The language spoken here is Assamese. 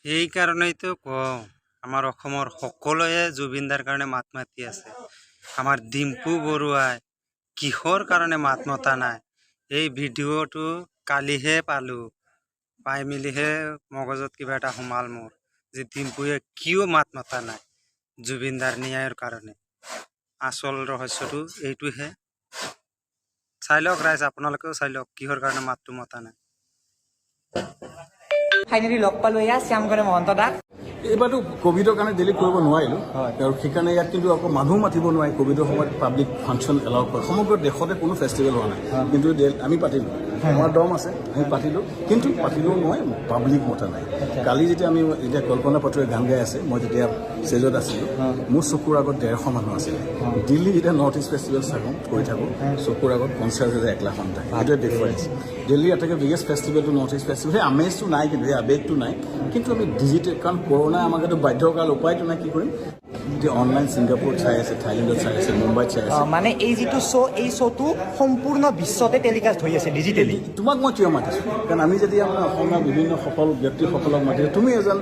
সেইকাৰণেইতো কওঁ, আমাৰ অসমৰ সকলোৱে জুবিনদাৰ কাৰণে মাত মাতি আছে। আমাৰ ডিম্পু বৰুৱাই কিহৰ কাৰণে মাত মতা নাই? এই ভিডিঅ'টো কালিহে পালোঁ, পাই মেলিহে মগজত কিবা এটা সোমাল মোৰ যে ডিম্পুৱে কিয় মাত মতা নাই জুবিনদাৰ ন্যায়ৰ কাৰণে। আচল ৰহস্যটো এইটোহে। চাই লওক ৰাইজ, আপোনালোকেও চাই লওক কিহৰ কাৰণে মাতটো মতা নাই। ফাইনেলি লগ পালো এয়া শ্যামকানু মহন্ত দাক। এইবাৰতো ক'ভিডৰ কাৰণে দিল্লীত কৰিব নোৱাৰিলোঁ আৰু সেইকাৰণে ইয়াত কিন্তু আকৌ মানুহ মাতিব নোৱাৰি। ক'ভিডৰ সময়ত পাব্লিক ফাংচন এলাউ কৰে। সমগ্ৰ দেশতে কোনো ফেষ্টিভেল হোৱা নাই, কিন্তু আমি পাতিলোঁ। আমাৰ দম আছে, আমি পাতিলোঁ। কিন্তু পাতিলেও মই পাব্লিক মতা নাই। কালি যেতিয়া আমি, যেতিয়া কল্পনা পাটোৱাৰীয়ে গান গাই আছে, মই তেতিয়া ষ্টেজত আছিলোঁ, মোৰ চকুৰ আগত 150 মানুহ আছিলে। দিল্লী যেতিয়া নৰ্থ ইষ্ট ফেষ্টিভেল থাকোঁ, কৰি থাকোঁ, চকুৰ আগত 50,000, 1 লাখ মানুহ থাকে। সেইটোৱে ডিফাৰেঞ্চ। দিল্লীৰ আটাইতকৈ বিগেষ্ট ফেষ্টিভেলটো নৰ্থ ইষ্ট ফেষ্টিভেল। সেই আমেজটো নাই, কিন্তু সেই আৱেগটো নাই। কিন্তু আমি ডিজিটেল, কাৰণ কৰোণাই আমাক এইটো বাধ্য কৰাল, উপায়টো নাই, কি কৰিম? এতিয়া অনলাইন ছিংগাপুৰত চাই আছে, থাইলেণ্ডত চাই আছে, মুম্বাইত চাই আছে। মানে এই যিটো শ্ব', এই শ্ব'টো সম্পূৰ্ণ বিশ্বতে টেলিকাষ্ট হৈ আছে ডিজিটেলি। তোমাক মই কিয় মাতিছোঁ? কাৰণ আমি যদি আপোনাৰ অসমীয়া বিভিন্ন সফল ব্যক্তিসকলক মাতিছোঁ, তুমি এজন